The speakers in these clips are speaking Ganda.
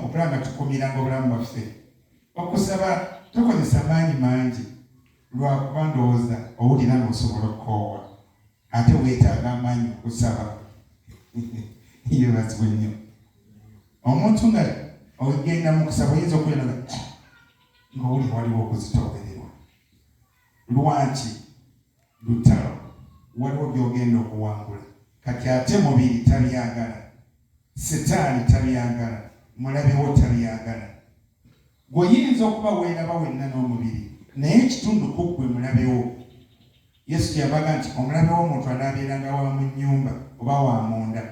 okulaba nga tukumiranga obulamu bwaffe. Okusaba tokozesa maanyi mangi lwakuba ndowooza owulira ng'osobola okukoowa ate weetaaga amaanyi okusaba. Yeebazibwe nnyo. Omuntu nga ogenda mu kusaba oyinza okuwulira nga ng'owulira waliwo okuzitoowererwa. Lwaki? Lutalo, waliwo by'ogenda okuwangula kati ate mubiri tabyagala, setaani tabyagala, mulabe wo tabyagala. Gwe oyinza okuba weeraba wenna n'omubiri naye ekitundu ku ggwe mulabe wo. Yesu kyeyava agamba nti omulabe w'omuntu anaabeeranga wa mu nnyumba oba wa munda.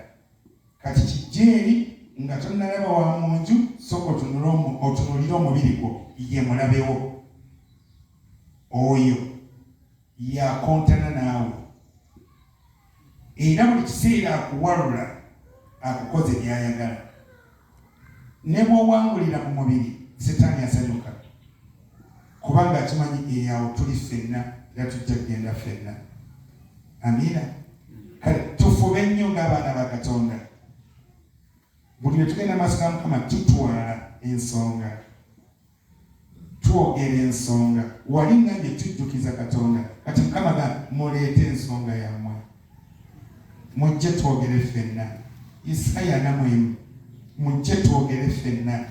Kati kijje eri nga tonnalaba wa mu nju, sooka otunuulire omubiri gwo, ye mulabe wo. Oyo y'akontana naawe era buli kiseera akuwalula akukoze by'ayagala. Ne bw'owangulira mu mubiri, Setaani asanyuka kubanga akimanyi eyo awo tuli ffenna era tujja kugenda ffenna. Amiina. Kale tufube nnyo ng'abaana ba Katonda. Buli lwe tugenda maaso ga Mukama tutwala ensonga. Twogera ensonga. Wali ngambye tujjukiza Katonda. Kati Mukama agamba muleete ensonga yammwe. Mujje twogere ffenna. Isaaya 41. Mujje twogere ffenna.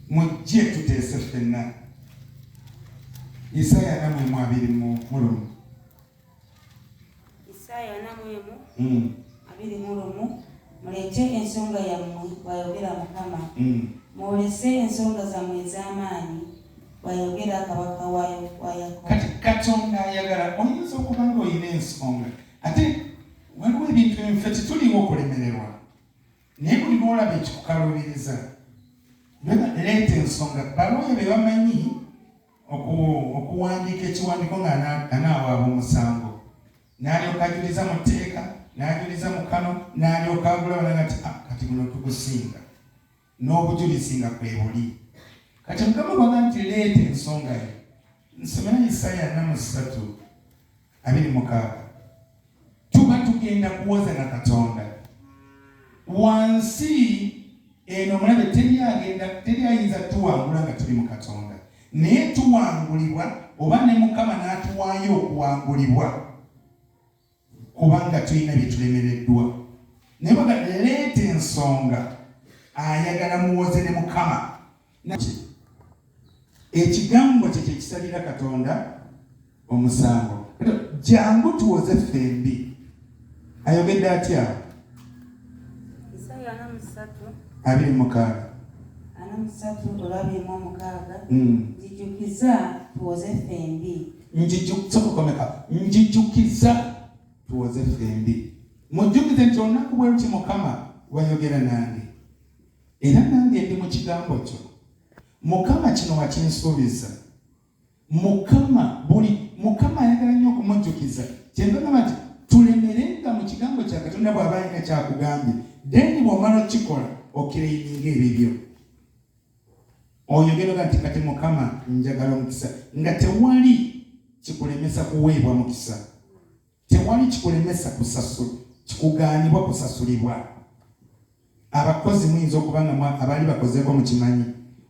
Mujje tuteese ffenna. Isaaya 41 21. Isaaya 41 21. Muleete ensonga yammwe, bw'ayogera Mukama. Mwolese ensonga zammwe ez'amaanyi, bw'ayogera Kabaka wa Yakobo. Kati Katonda ayagala oyinza okuba ng'olina ensonga ate waliwo ebintu ebimu ffe tetuliiwo okulemererwa naye buli lw'olaba ekikukaluubiriza leeta ensonga. Balooya be bamanyi okuwandiika ekiwandiiko nga anaawaaba omusango n'alyoka ajuliza mu tteeka n'ajuliza mu kano n'alyoka agula balaga nti ah, kati guno tugusinga n'obujulizi nga kwe buli. Kati Mukama bw'agamba nti leeta ensonga yo, nsomera Isaaya 43:26. Tuba tugenda kuwoza na Katonda wansi eno omulabe teri agenda teri ayinza tuwangula nga tuli mu Katonda naye tuwangulibwa oba ne Mukama n'atuwaayo okuwangulibwa kubanga tulina bye tulemereddwa. Naye bwaga leeta ensonga ayagala muwoze ne Mukama. Ekigambo kye kye kisalira Katonda omusango. Jangu tuwoze ffembi. Ayogedde atya? Isaaya 43 26. 43 olwa 26. Nzijukiza tuwoze ffembi. Sokukomeka njijukiza tuwoze ffembi. Mujjukize nti olunaku bwe luti Mukama wayogera nange era nange ndi mu kigambo kyo. Mukama kino wakinsuubiza. Mukama buli Mukama ayagala nnyo okumujjukiza. Kyenva ngamba nti tulemerenga mu kigambo kya Katonda bw'aba alina ky'akugambye, then bw'omala okukikola okireyininga ebibyo. Oyogera oga nti kati Mukama njagala omukisa nga tewali kikulemesa kuweebwa mukisa. Tewali kikulemesa kikugaanibwa kusasulibwa. Abakozi muyinza okuba nga abaali bakozeeko mukimanyi.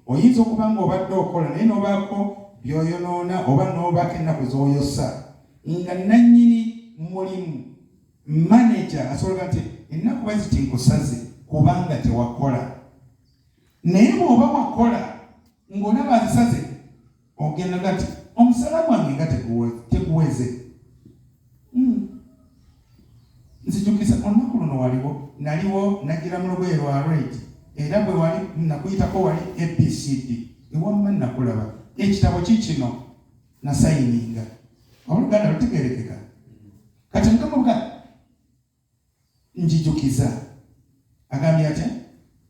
Oyinza okuba nga obadde okola naye n'obaako by'oyonoona oba n'obaako ennaku z'oyosa nga nannyini mulimu maneja asobola nti ennaku bwe ziti nkusaze kubanga tewakola. Naye bw'oba wakola ng'olaba azisaze ogenda ga nti omusala gwange nga teguweze. Nzijukiza olunaku luno waliwo naliwo nagira mu lugoye lwa red era bwe wali nakuyitako wali ABCD ewamma nakulaba ekitabo kikino nasayininga. Oluganda lutegeerekeka. Kati Mukama buga njijukiza agambye atya?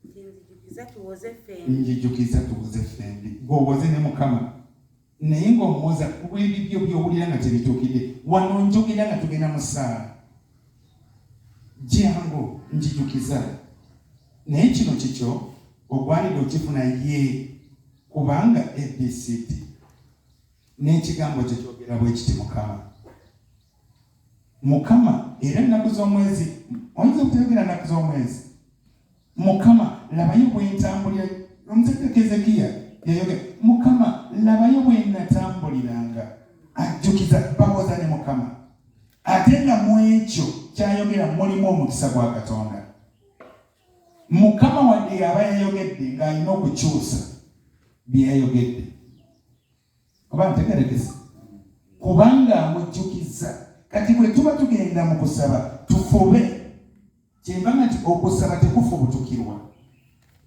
Nzijukiza tuwoze ffembi. Njijukiza tuwoze ffembi. Gw'owoze ne Mukama naye ng'omuwoza ku lw'ebibyo by'owulira nga tebituukidde. Wano njogera nga tugenda mu ssaala. Jangu njijukiza naye kino kikyo ogwanidde okifuna ye kubanga ABCD n'ekigambo kye kyogera bwe kiti Mukama. Mukama era ennaku z'omwezi oyinza obutayogera nnaku z'omwezi. Mukama Labayo bwe ntambulira. Omusajja Kezekiya yayogera, Mukama, labayo bwe natambuliranga. Ajjukiza, bawoza ne Mukama, ate nga mu ekyo kyayogera mulimu omukisa gwa Katonda. Mukama wadde yaba yayogedde ng'alina okukyusa bye yayogedde, oba ntegerekese, kubanga amujjukizza. Kati bwe tuba tugenda mu kusaba, tufube. Kyenva nti okusaba tekufubutukirwa.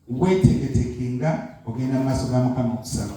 Weeteeketeeke nga ogenda mu maaso ga Mukama okusaba.